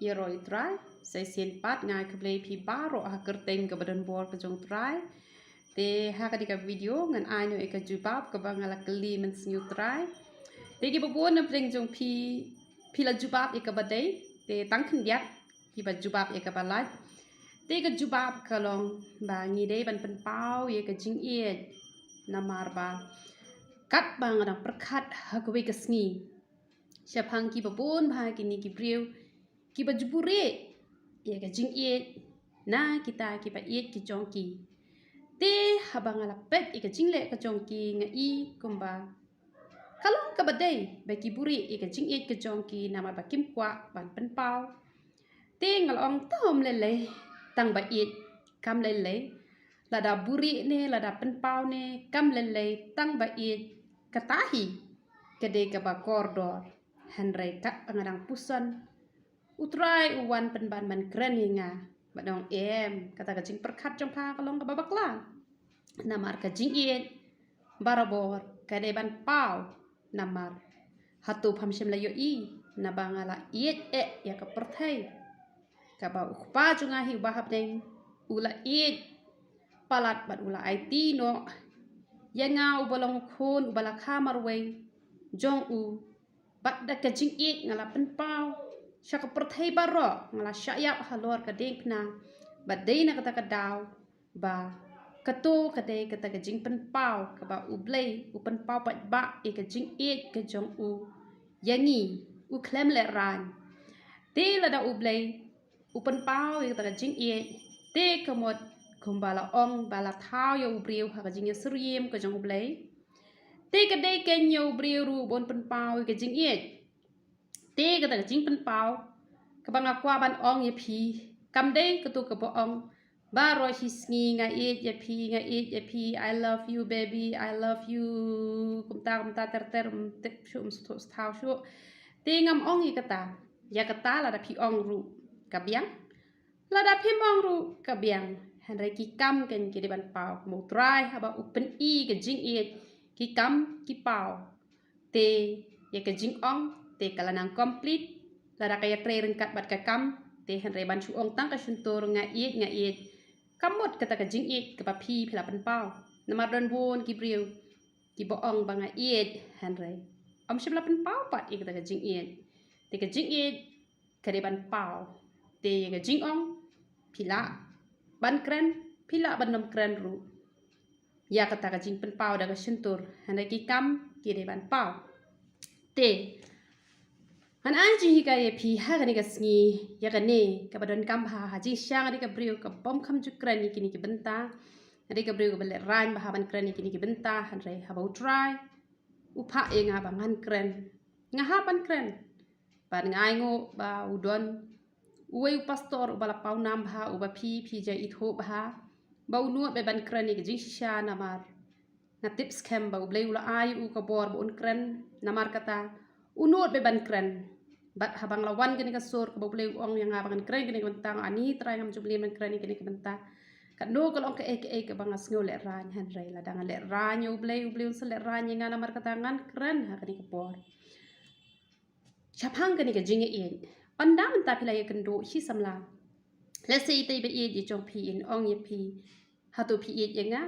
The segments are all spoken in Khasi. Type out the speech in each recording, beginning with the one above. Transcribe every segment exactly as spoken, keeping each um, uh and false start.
Ïaroh ïa u Trai, sa shisien pat nga ai khublei ïa phi baroh ha ka kyrteng kaba donbor ka jong u Trai. Te ha kane ka video ngan ai noh ïa ka jubab kaba nga la kylli mynsngi u Trai. Te kiba bun na pdeng jong phi, phi la jubab ïa kaba dei. Te tang khyndiat kiba jubab ïa kaba lait. Te ka jubab ka long ba ngi dei ban pynpaw ïa ka jingïeit. Namar ba katba nga dang pyrkhat ha kawei ka sngi, shaphang kiba bun bha kine ki briew kiba ju buhrieh ïa ka jingïeit na kita kiba ïeit ki jong ki. Te haba nga la peit ïa ka jingleh ka jong ki, nga i kumba ka long kaba dei ba ki buhrieh ïa ka jingïeit ka jong ki namar ba kim kwah ban pynpaw. Te nga la ong, to ym lei lei, tang ba ïeit kam lei lei. Lada buhrieh ne, lada pynpaw ne, kam lei lei, tang ba ïeit, kata hi ka dei kaba kordor. Hynrei katba nga dang puson, u Trai u wan pynban ban kren ïa nga. Bad ong, em, kata ka jingpyrkhat jong pha ka long kaba bakla. Namar ka jingïeit barabor ka dei ban paw. Namar hato pham shym la ïohi, naba nga la ïeit eh ïa ka pyrthei. Kaba u Kpa jong nga hi uba ha bneng u la ïeit palat bad u la aiti noh ïa nga uba long u khun uba la kha marwei jong u. Bad da ka jingïeit nga la pynpaw sha ka pyrthei baroh, nga la shah ïap halor ka diengphna. Bad dei na kata ka daw ba kato ka dei kata ka jingpynpaw kaba U Blei u pynpaw paidbah ïa ka jingïeit ka jong u ïa ngi, u khlem lehraiñ. Te lada U Blei u pynpaw ïa kata ka jingïeit, te ka mut kumba la ong ba la thaw ïa u briew ha ka jingïasyriem ka jong U Blei. Te ka dei kein ïa u briew ruh ban pynpaw ïa ka jingïeit. Te kata ka jingpynpaw kaba nga kwah ban ong ïa phi, kam dei kato kaba ong baroh shi sngi, nga ïeit ïa phi, nga ïeit ïa phi, I love you baby, I love you, kumta kumta ter ter, ym tip shuh, ym sngewthuh shuh. Te ngam ong ïa kata. Ïa kata lada phi ong ruh ka biang, lada phim ong ruh ka biang. Hynrei ki kam kein ki dei ban paw, kumba U Trai haba u pyni ka jingïeit, ki kam ki paw. Te ïa ka jingong te ka la nang complete lada ka ïatrei ryngkat bad ka kam. Te hynrei ban shu ong tang ka shyntur, nga ïeit, nga ïeit, ka mut kata ka jingïeit kaba phi phi la pynpaw. Namar don bun ki briew kiba ong ba nga ïeit, hynrei ym shym la pynpaw pat ïa kata ka jingïeit. Te ka jingïeit ka dei ban paw. Te ïa ka jingong, phi lah ban kren, phi lah ban ym kren ruh ïa kata ka jingpynpaw da ka shyntur, hynrei ki kam ki dei ban paw. Te ngan ai jinghikai ïa phi ha kane ka sngi ïa kane kaba donkam bha ha jingshisha. Nga dei ka briew kaba ym kham ju kren ïa kine ki bynta. Nga dei ka briew kaba lehraiñ bha ban kren ïa kine ki bynta, hynrei haba U Trai u phah ïa nga ba ngan kren, nga hap ban kren. Bad nga ainguh ba u don uwei u pastor uba la pawnam bha, uba phi phi ju ithuh bha, ba u nud beit ban kren ïa ka jingshisha. Namar nga tip skhem ba U Blei u la ai u ka bor ba un kren. Namar kata u nud beit ban kren. Bad haba nga la wan kane ka sur kaba U Blei u ong ïa nga ba ngan kren kane ka bynta, nga ani Trai, ngam ju mlien ban kren ïa kane ka bynta. Katno ka long kaei kaei kaba nga sngew lehraiñ, hynrei lada nga lehraiñ ïa U Blei, U Blei un sa lehraiñ ïa nga. Namar kata ngan kren ha kane ka por shaphang kane ka jingïeit. Ynda mynta phi la ïakynduh shi samla, lehse itei ba ïeit ïa jong phi in ong ïa phi, hato phi ïeit ïa nga?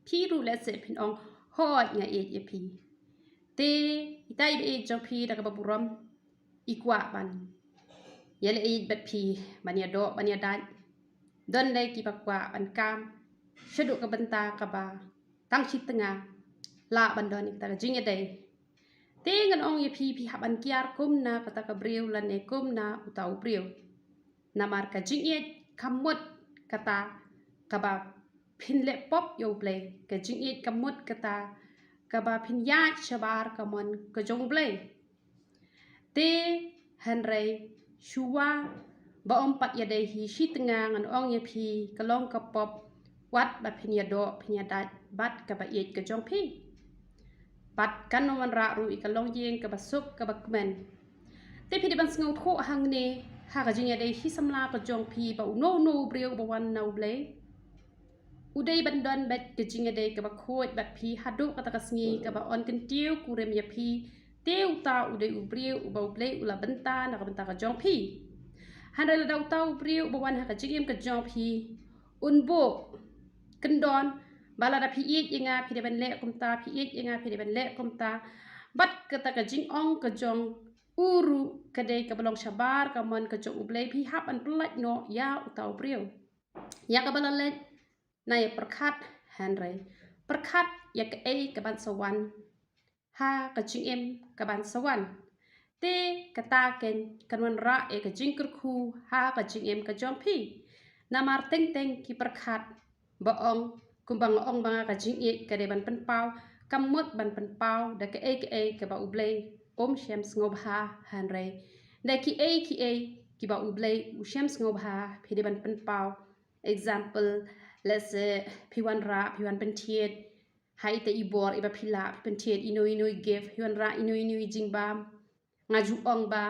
Phi ruh lehse phin ong, hooid, nga ïeit ïa phi. Te itei ba ïeit jong phi da kaba burom i kwah ban ïaleh ïeit bad phi, ban ïadoh ban ïadait. Don lei kiba kwah ban kam shaduh ka bynta kaba tang shi tnga lah ban don ïa kata ka jingïadei. Te ngan ong ïa phi, phi hap ban kiar kumna kata ka briew lane kumna uta u briew. Namar ka jingïeit ka mut kata kaba phin leh pop ïa U Blei. Ka jingïeit ka mut kata kaba phin ïaid shabar ka mon ka jong U Blei. Te hynrei shuwa ba ym pat ïadei hi shi tnga, ngan ong ïa phi, ka long ka pop wat ba phin ïadoh phin ïadait bad kaba ïeit ka jong phi. Bad kan ym wanrah ruh ïa ka longïing kaba suk kaba kmen. Te phi dei ban sngewthuh hangne ha ka jingïadei shi samla ka jong phi ba uno uno u briew uba wan na U Blei u dei ban don beit ka jingïadei kaba khuid bad phi haduh kata ka sngi kaba yn kyntiew kurim ïa phi. Te uta u dei u briew uba U Blei u la bynta na ka bynta ka jong phi. Hynrei lada uta u briew uba wan ha ka jingim ka jong phi un buh kyndon ba lada phi ïeit ïa nga phi dei ban leh kumta, phi ïeit ïa nga phi dei ban leh kumta, bad kata ka jingong ka jong u ruh ka dei kaba long shabar ka mon ka jong U Blei, phi hap ban pyllait noh ïa uta u briew. Ïa kaba la leit na ïa pyrkhat, hynrei pyrkhat ïa kaei kaban sa wan ha ka jingim kaban sa wan. Te kata kan wanrah ïa ka jingkyrkhu ha ka jingim ka jong phi. Namar teng teng ki pyrkhat ba ong, kumba nga ong ba nga ka jingïeit ka dei ban pynpaw, kam mut ban pynpaw da kaei kaei kaba U Blei um shem sngewbha, hynrei da kiei kiei kiba U Blei u shem sngewbha phi dei ban pynpaw. Example, let's say, phi wanrah, phi wan pynthied ha ita i bor iba phi lah, phi pynthied ino ino i gift, phi wanrah ino ino i jingbam. Nga ju ong ba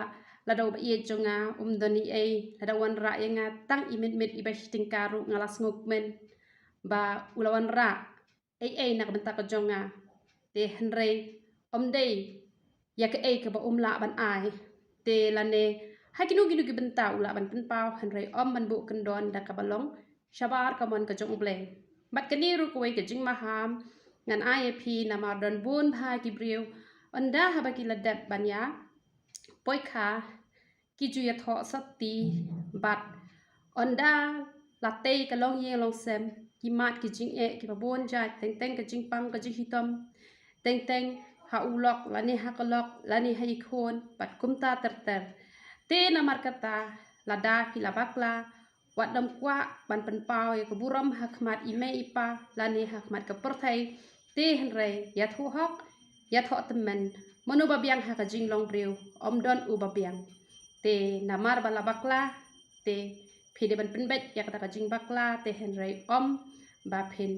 lada uba ïeit jong nga um don ei ei, lada wanrah ïa nga tang i miet miet iba shi tyngka ruh nga la sngewkmen ba u la wanrah ei ei na ka bynta ka jong nga. Te hynrei um dei ïa kaei kaba um lah ban ai. Te lane ha kino kino ki bynta u lah ban pynpaw, hynrei um ban buh kyndon da kaba long shabar ka mon ka jong U Blei. Bad kane ruh kawei ka jingmaham ngan ai ïa phi, namar don bun bha ki briew ynda haba ki la dep ban ïa poikha ki ju ïathoh sati, bad ynda la tei ka longïing longsem ki mad ki jingeh kiba bun jait, teng teng ka jingpang ka jinghitom, teng teng ha u lok lane ha ka lok lane ha i khun bad kumta ter ter. Te namar kata lada phi la bakla, wat nym kwah ban pynpaw ïa ka burom ha khmat i mei i pa lane ha khmat ka pyrthei. Te hynrei ïathuh hok, ïathuh tymmen, mano ba biang ha ka jinglong briew? Um don uba biang. Te namar ba la bakla, te phi dei ban pynbeit ïa kata ka jingbakla, te hynrei um ba phin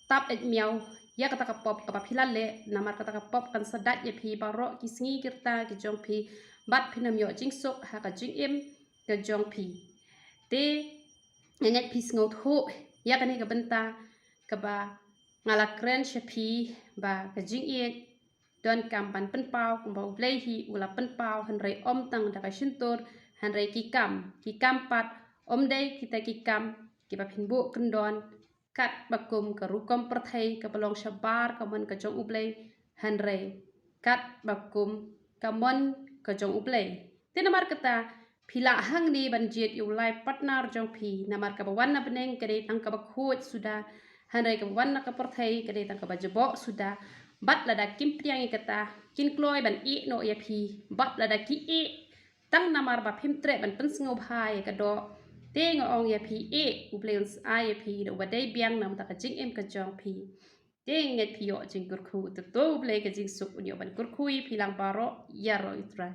tap eit miaw ïa kata ka pop kaba phi la leh, namar kata ka pop kan sa dait ïa phi baroh ki sngi ki rta ki jong phi, bad phin nym ïoh jingsuk ha ka jingim ka jong phi. Te nga ngeit phi sngewthuh ïa kane ka bynta kaba nga la kren sha phi, ba ka jingïeit donkam ban pynpaw kumba U Blei hi u la pynpaw, hynrei um tang da ka shyntur, hynrei ki kam, ki kam pat, um dei kita ki kam kiba phin buh kyndon katba kum ka rukom pyrthei kaba long shabar ka mon ka jong U Blei, hynrei katba kum ka mon ka jong U Blei. Te namar kata phi lah hangne ban jied ïa u life partner jong phi, namar kaba wan na bneng ka dei tang kaba khuid suda, hynrei kaba wan na ka pyrthei ka dei tang kaba jaboh suda. Bad lada kim pdiang ïa kata, kin kloi ban ïeh noh ïa phi. Bad lada ki ïeh tang namar ba phim treh ban pynsngewbha ïa ka doh, te nga ong ïa phi, eh, U Blei un sa ai ïa phi da uba dei biang namar ka jingim ka jong phi. Te nga ngeit phi ïoh jingkyrkhu, te to U Blei ka jingsuk un ïoh ban kyrkhu ïa phi lang baroh. Ïaroh ïa U Trai.